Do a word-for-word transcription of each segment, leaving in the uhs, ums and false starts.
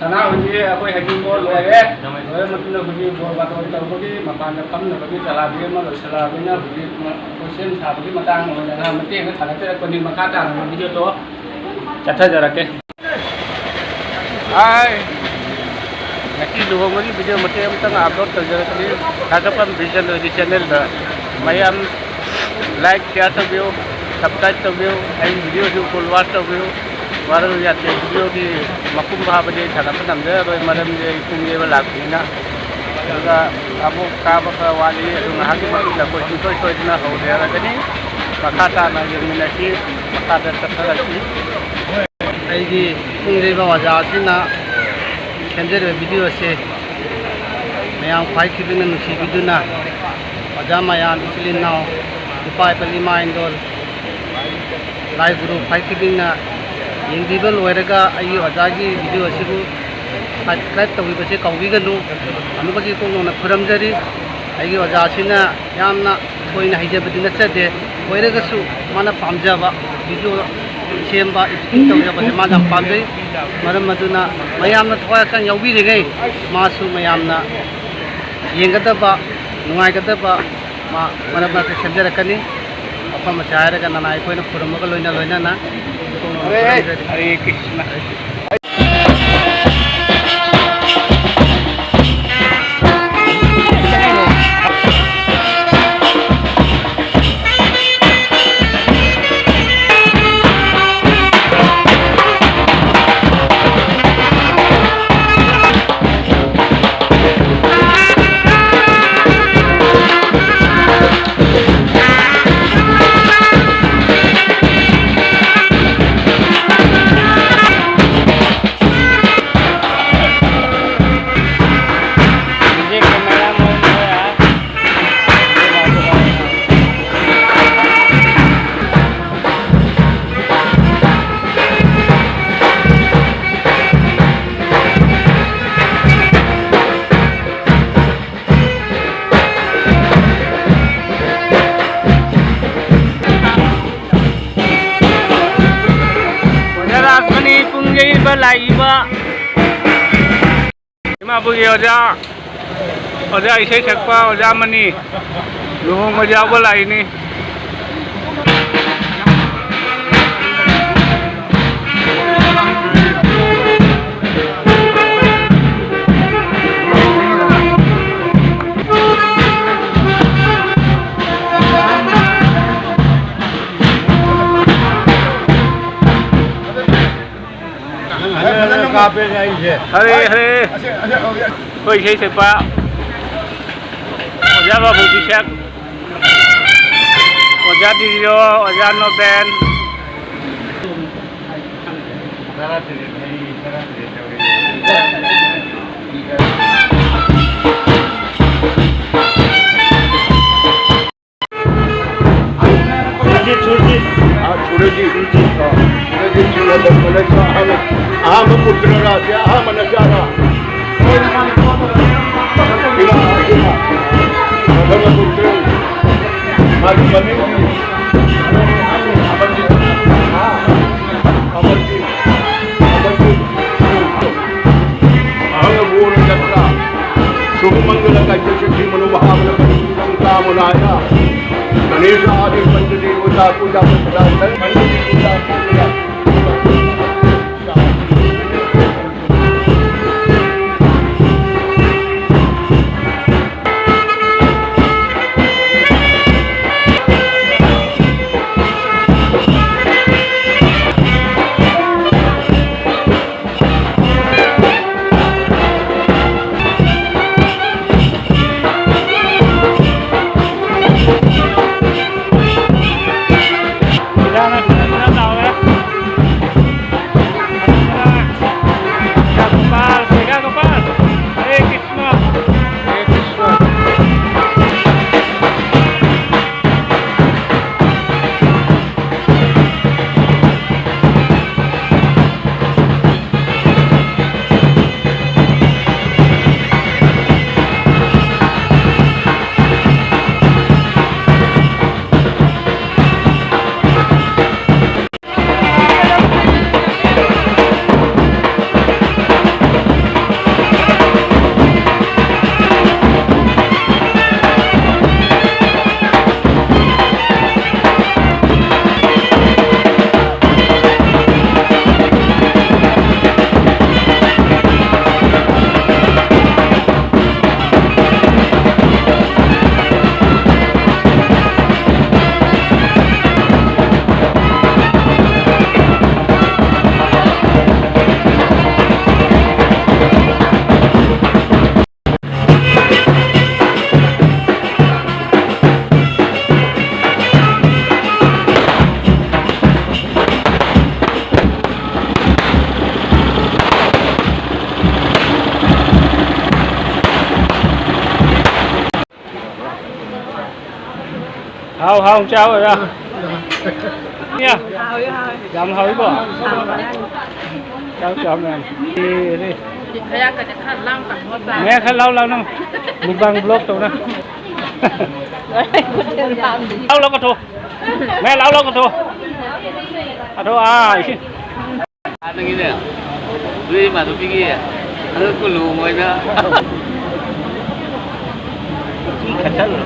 ꯁꯅꯥ ꯍꯧꯖꯤꯛ ꯑꯩꯈꯣꯏ ꯍꯩꯖꯤꯡꯄꯣꯠ ꯂꯣꯏꯔꯦ꯫ ꯂꯣꯏꯔ ꯃꯇꯨꯡꯗ ꯍꯧꯖꯤꯛ ꯕꯣꯔ ꯕꯥꯇꯣꯟ ꯇꯧꯕꯒꯤ ꯃꯄꯥꯟꯗ ꯐꯝꯅꯕꯒꯤ ꯆꯂꯥꯕꯤ ꯑꯃ ꯂꯣꯏꯁꯤꯜꯂꯛꯑꯕꯅꯤꯅ ꯍꯧꯖꯤꯛ ꯑꯩꯈꯣꯏ ꯁꯦꯝ ꯁꯥꯕꯒꯤ ꯃꯇꯥꯡ ꯑꯣꯏꯅ ꯉꯥꯏꯍꯥꯛ ꯃꯇꯦꯛ ꯑꯃ ꯊꯥꯒꯠꯆꯔꯛꯄꯅꯤ꯫ ꯃꯈꯥ ꯇꯥꯅ ꯚꯤꯗꯤꯑꯣꯗꯣ ꯆꯠꯊꯖꯔꯛꯀꯦ꯫ ꯍꯥꯏ, ꯉꯁꯤ ꯂꯨꯍꯣꯡꯕꯒꯤ ꯚꯤꯗꯤꯑꯣ ꯃꯇꯦꯛ ꯑꯃꯇꯪ ꯑꯞꯂꯣꯗ ꯇꯧꯖꯔꯛꯀꯅꯤ꯫ ꯊꯥꯖꯐꯝ ꯚꯤꯖꯟ ꯑꯣꯏꯕꯤ ꯆꯦꯅꯦꯜꯗ ꯃꯌꯥꯝ ꯂꯥꯏꯛ, ꯁꯤꯌꯥꯔ ꯇꯧꯕꯤꯌꯨ, ꯁꯕꯁꯀ꯭ꯔꯥꯏꯕ ꯇꯧꯕꯤꯌꯨ, ꯑꯩꯒꯤ ꯚꯤꯗꯤꯑꯣꯁꯨ ꯐꯨꯜ ꯋꯥꯆ ꯇꯧꯕꯤꯌꯨ꯫ ꯋꯥꯔꯜ ꯌꯥꯗꯦ ꯚꯤꯗꯤꯑꯣꯒꯤ ꯃꯄꯨꯡ ꯐꯥꯕꯗꯤ ꯑꯩ ꯊꯥꯒꯠꯄ ꯉꯝꯖꯔꯔꯣꯏ, ꯃꯔꯝꯗꯤ ꯑꯩ ꯄꯨꯡ ꯌꯩꯕ ꯂꯥꯛꯄꯅꯤꯅ꯫ ꯑꯗꯨꯒ ꯑꯃꯨꯛ ꯀꯥꯕ ꯈꯔ ꯋꯥꯠꯂꯤ, ꯑꯗꯨ ꯉꯥꯏꯍꯥꯛꯀꯤ ꯃꯇꯨꯡꯗ ꯑꯩꯈꯣꯏ ꯁꯨꯡꯁꯣꯏ ꯁꯣꯏꯗꯅ ꯍꯧꯖꯔꯒꯅꯤ꯫ ꯃꯈꯥ ꯇꯥꯅ ꯌꯦꯡꯃꯤꯟꯅꯁꯤ, ꯃꯈꯥꯗ ꯆꯠꯊꯔꯁꯤ꯫ ꯑꯩꯒꯤ ꯄꯨꯡ ꯌꯩꯕ ꯑꯣꯖꯥ ꯑꯁꯤꯅ ꯁꯦꯝꯖꯔꯤꯕ ꯚꯤꯗꯤꯑꯣ ꯑꯁꯤ ꯃꯌꯥꯝ ꯈ꯭ꯋꯥꯏ ꯊꯤꯗꯨꯅ ꯅꯨꯡꯁꯤꯕꯤꯗꯨꯅ, ꯑꯣꯖꯥ ꯃꯌꯥꯝ, ꯏꯆꯤꯜ ꯏꯅꯥꯎ, ꯏꯄꯥ ꯏꯄꯜ, ꯏꯃꯥ ꯏꯟꯗꯣꯜ, ꯂꯥꯏ ꯒꯨꯔꯨ ꯈ꯭ꯋꯥꯏ ꯊꯤꯗꯨꯅ ꯌꯦꯡꯕꯤꯕ ꯂꯣꯏꯔꯒ ꯑꯩꯒꯤ ꯑꯣꯖꯥꯒꯤ ꯚꯤꯗꯤꯑꯣ ꯑꯁꯤꯕꯨ ꯁꯕꯁꯀ꯭ꯔꯥꯏꯕ ꯇꯧꯕꯤꯕꯁꯦ ꯀꯥꯎꯕꯤꯒꯅꯨ꯫ ꯑꯃꯨꯛꯀꯁꯨ ꯏꯀꯣꯛ ꯅꯧꯅ ꯈꯨꯔꯨꯝꯖꯔꯤ꯫ ꯑꯩꯒꯤ ꯑꯣꯖꯥꯁꯤꯅ ꯌꯥꯝꯅ ꯊꯣꯏꯅ ꯍꯩꯖꯕꯗꯤ ꯅꯠꯆꯗꯦ, ꯑꯣꯏꯔꯒꯁꯨ ꯃꯥꯅ ꯄꯥꯝꯖꯕ ꯚꯤꯗꯤꯑꯣ ꯁꯦꯝꯕ, ꯏꯗꯤꯇꯤꯡ ꯇꯧꯖꯕꯁꯦ ꯃꯥꯅ ꯌꯥꯝ ꯄꯥꯝꯖꯩ꯫ ꯃꯔꯝ ꯑꯗꯨꯅ ꯃꯌꯥꯝꯅ ꯊꯋꯥꯏ ꯍꯛꯆꯥꯡ ꯌꯥꯎꯕꯤꯔꯤꯉꯩ ꯃꯥꯁꯨ ꯃꯌꯥꯝꯅ ꯌꯦꯡꯒꯗꯕ, ꯅꯨꯡꯉꯥꯏꯒꯗꯕ ꯃꯥ ꯃꯔꯛ ꯃꯔꯛꯇ ꯁꯦꯝꯖꯔꯛꯀꯅꯤ꯫ ꯃꯐꯝ ꯑꯁꯤ ꯍꯥꯏꯔꯒ ꯅꯅꯥꯏ ꯑꯩꯈꯣꯏꯅ ꯈꯨꯔꯨꯝꯃꯒ ꯂꯣꯏꯅ ꯂꯣꯏꯅꯅ ꯍꯔꯦ ꯀ꯭ꯔꯤꯁꯅ꯫ ꯑꯩꯈꯣꯏꯒꯤ ꯑꯣꯖꯥ, ꯑꯣꯖꯥ ꯏꯁꯩ ꯁꯛꯄ ꯑꯣꯖꯥ ꯑꯃꯅꯤ ꯂꯨꯍꯣꯡꯕ ꯌꯥꯎꯕ ꯂꯥꯛꯏꯅꯤ꯫ ꯍꯔꯦ, ꯍꯔꯦ꯫ ꯑꯩꯈꯣꯏ ꯏꯁꯩ ꯁꯛꯄ ꯑꯣꯖꯥ ꯕꯥꯕꯨ ꯕꯤꯁꯦꯛ, ꯑꯣꯖꯥ ꯗꯤꯔꯤꯌꯣ, ꯑꯣꯖꯥ ꯅꯣꯕꯦꯟ꯫ ꯁꯨꯔꯖꯤꯠ, ꯁꯨꯔꯖꯤꯠ꯫ ꯑꯥ, ꯁꯨꯔꯖꯤꯠ꯫ ꯁꯨꯔꯖꯤꯠ꯫ ꯑꯥ, ꯁꯨꯔꯖꯤꯠ ꯁꯤꯡꯍ ꯇꯧꯕꯅ ꯑꯍꯥꯟꯕ, ꯑꯍꯥꯟꯕ ꯄꯨꯠꯇ꯭ꯔꯔꯥ? ꯁꯤ ꯑꯍꯥꯟꯕ ꯅꯆꯥꯔꯥ? ꯏꯃꯥ, ꯏꯃꯥ꯫ ꯃꯊꯪꯗ ꯄꯨꯠꯇ꯭ꯔ꯫ ꯃꯥꯒꯤ ꯃꯃꯤꯡꯗꯤ ꯑꯃꯔꯖꯤꯠ꯫ ꯑꯥ, ꯑꯃꯔꯖꯤꯠ꯫ ꯑꯃꯔꯖꯤꯠ꯫ अहं घोरचक्र शुभमंगल कज्ज सिद्धि मनोभावन परिपूर्ण कामनाया गणेश आदि पंच देवता पूजा प्रसाद पंच देवता पूजा। ꯍꯥꯎ, ꯍꯥꯎ, ꯆꯥꯎ, ꯑꯣꯖꯥ꯫ ꯏꯌꯥ꯫ ꯍꯥꯎꯏ, ꯍꯥꯎꯏ꯫ ꯌꯥꯝ ꯍꯥꯎꯏꯀꯣ? ꯍꯥꯎꯏ꯫ ꯆꯥꯎ, ꯆꯥꯎ, ꯃꯌꯥꯝ꯫ ꯑꯦ, ꯑꯦ꯫ ꯈꯌꯥꯛꯀꯁꯦ ꯈꯔ ꯂꯥꯡ ꯇꯥꯡꯉꯣ ꯆꯥ꯫ ꯃꯌꯥ ꯈꯔ ꯂꯥꯎ, ꯂꯥꯎ, ꯅꯪ꯫ Mukbang vlog ꯇꯧꯅ꯫ ꯂꯥꯎ, ꯂꯥꯎ, ꯀꯠꯊꯣꯛꯑꯣ꯫ ꯃꯌꯥ ꯂꯥꯎ, ꯂꯥꯎ, ꯀꯠꯊꯣꯛꯑꯣ꯫ ꯑꯗꯣ, ꯑꯥ, ꯏꯁꯤꯡ꯫ ꯑꯥꯗꯒꯤꯅꯦ, ꯅꯣꯏ ꯏꯃꯥꯟꯅꯕꯤꯒꯤ ꯍꯟꯗꯛ ꯀꯨꯂꯨ ꯑꯣꯏꯅ ꯏꯁꯤꯡ ꯈꯠꯆꯜꯂꯣ꯫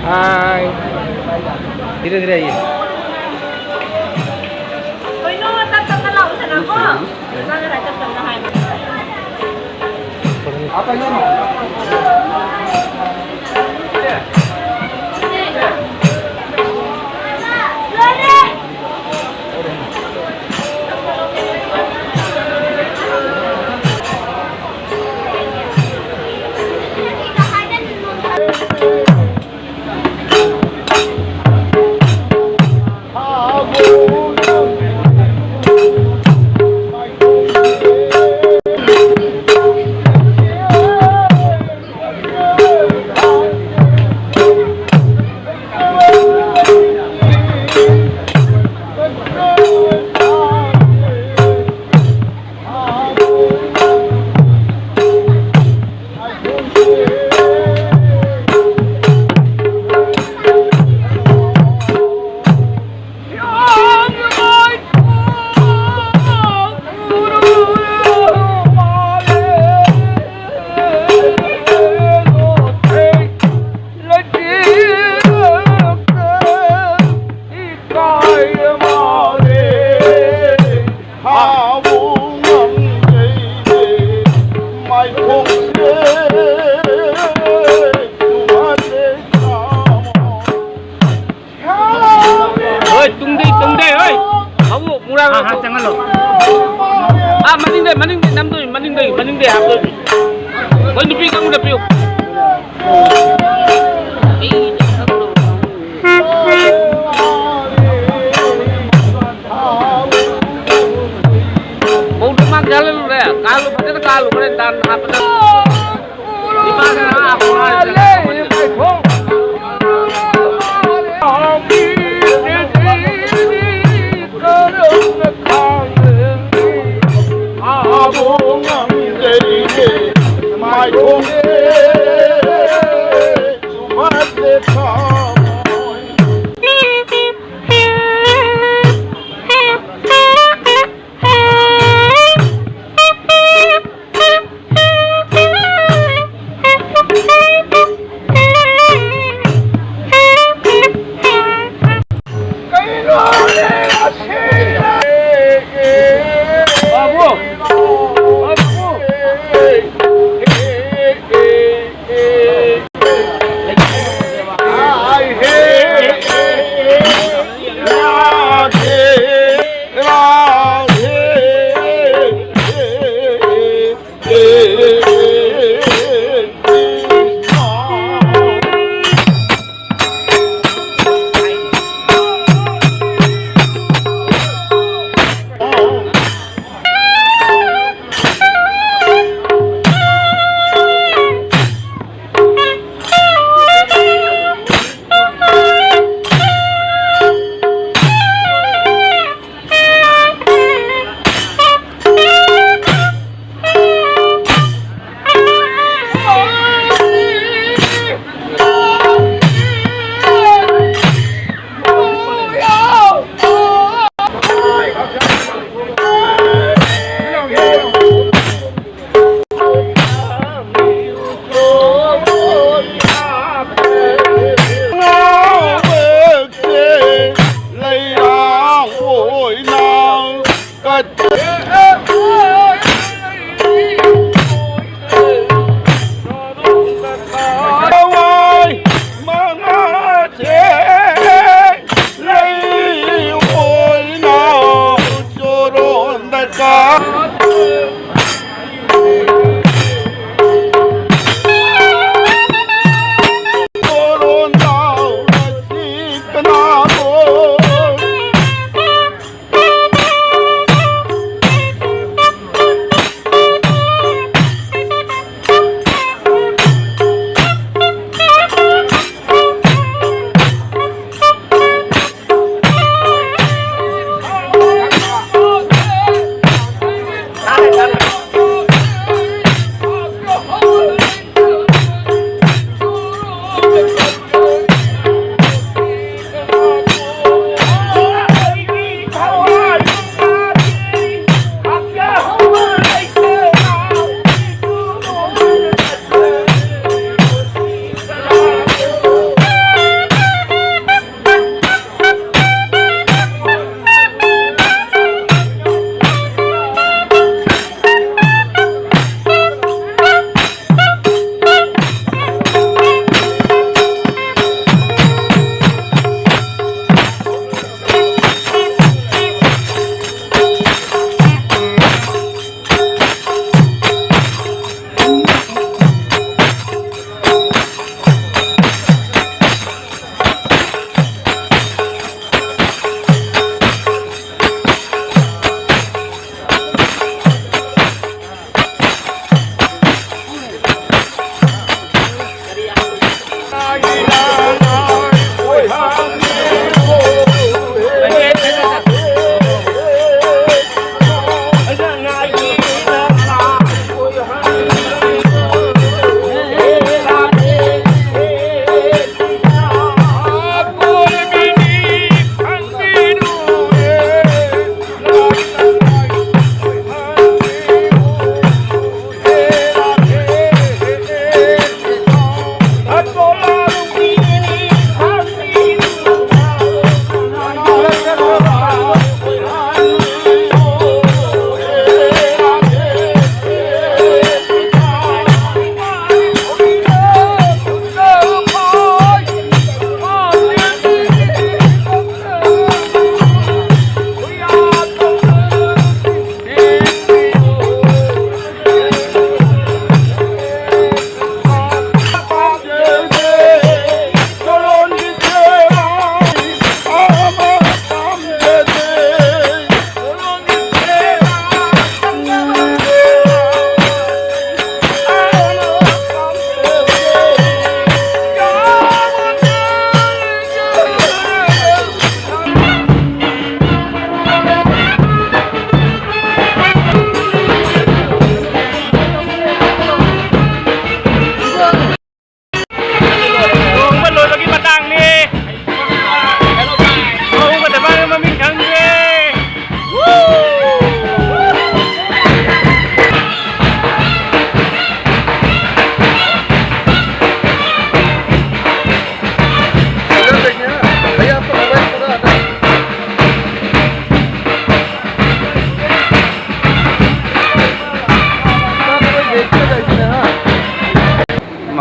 ꯍꯥꯏ꯫ ꯙꯤꯔꯦ ꯙꯤꯔꯦ ꯑꯥꯏꯌꯦ꯫ ꯀꯩꯅꯣ, ꯇꯞ ꯇꯞꯅ ꯂꯥꯛꯎꯁꯤꯅꯀꯣ꯫ ꯅꯆꯥꯅ ꯉꯁꯥꯏ ꯇꯞ ꯇꯞꯅ ꯍꯥꯏꯕ꯫ ꯍꯣꯏ, ꯇꯨꯡꯗꯩ, ꯇꯨꯡꯗꯩ, ꯍꯣꯏ꯫ ꯍꯧꯎ, ꯃꯨꯔꯥꯡ ꯍꯥ, ꯍꯥ, ꯍꯥꯞꯄꯨ꯫ ꯆꯪꯍꯜꯂꯣ꯫ ꯑꯥ, ꯃꯅꯤꯡꯗꯩ, ꯃꯅꯤꯡꯗꯩ ꯅꯝꯗꯣꯏꯅꯤ, ꯃꯅꯤꯡꯗꯩ, ꯃꯅꯤꯡꯗꯩ ꯍꯥꯞꯇꯣꯏꯅꯤ꯫ ꯍꯣꯏ, ꯅꯨꯄꯤ ꯀꯥꯡꯕꯨꯗ ꯄꯤꯌꯨ꯫ ꯃꯧꯗ ꯃꯥ ꯀꯌꯥ ꯂꯩꯔꯨꯔꯦ? ꯀꯥꯜꯂꯨ, ꯐꯖꯅ ꯀꯥꯜꯂꯨ, ꯍꯣꯔꯦꯟ ꯗꯥꯟ ꯍꯥꯞꯄꯗ꯫ ꯏꯃꯥꯗ ꯉꯥ ꯍꯥꯞꯄꯨ ꯍꯥꯏꯔꯦ꯫ ꯉꯝꯗꯔꯤꯅꯦ, ꯃꯥꯏꯊꯣꯡꯁꯦ ꯆꯨꯝꯍꯜꯂꯦ ꯊꯃꯣꯏ꯫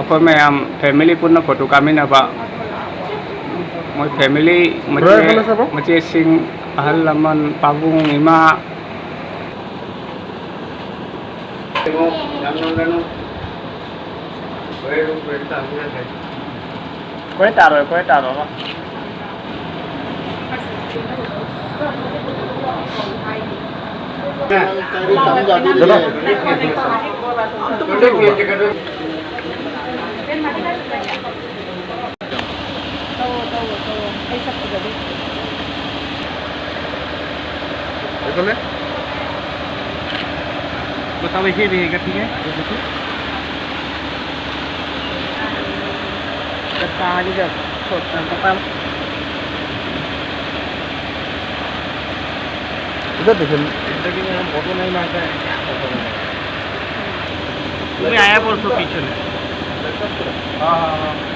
ꯑꯩꯈꯣꯏ ꯃꯌꯥꯝ ꯐꯦꯃꯤꯂꯤ ꯄꯨꯟꯅ ꯐꯣꯇꯣ ꯀꯥꯞꯃꯤꯟꯅꯕ꯫ ꯃꯣꯏ ꯐꯦꯃꯤꯂꯤ, ꯃꯆꯦ, ꯕ꯭ꯔꯗꯔ, ꯀꯣꯂꯦꯖ ꯆꯠꯄ꯭ꯔꯣ? ꯃꯆꯦꯁꯤꯡ, ꯑꯍꯜ ꯂꯃꯟ, ꯄꯥꯕꯨꯡ, ꯏꯃꯥ꯫ ꯀꯣꯏ ꯇꯥꯔꯣꯏ, ꯀꯣꯏ ꯇꯥꯔꯣꯏ꯫ बताओ, ऐसे ही रहेगा, ठीक है? इधर देखिए। इंटरव्यू में हम फोटो नहीं मांगते हैं, क्या फोटो मांगते हैं? तुम्हें आया बोल तो पीछे में। हाँ, हाँ, हाँ।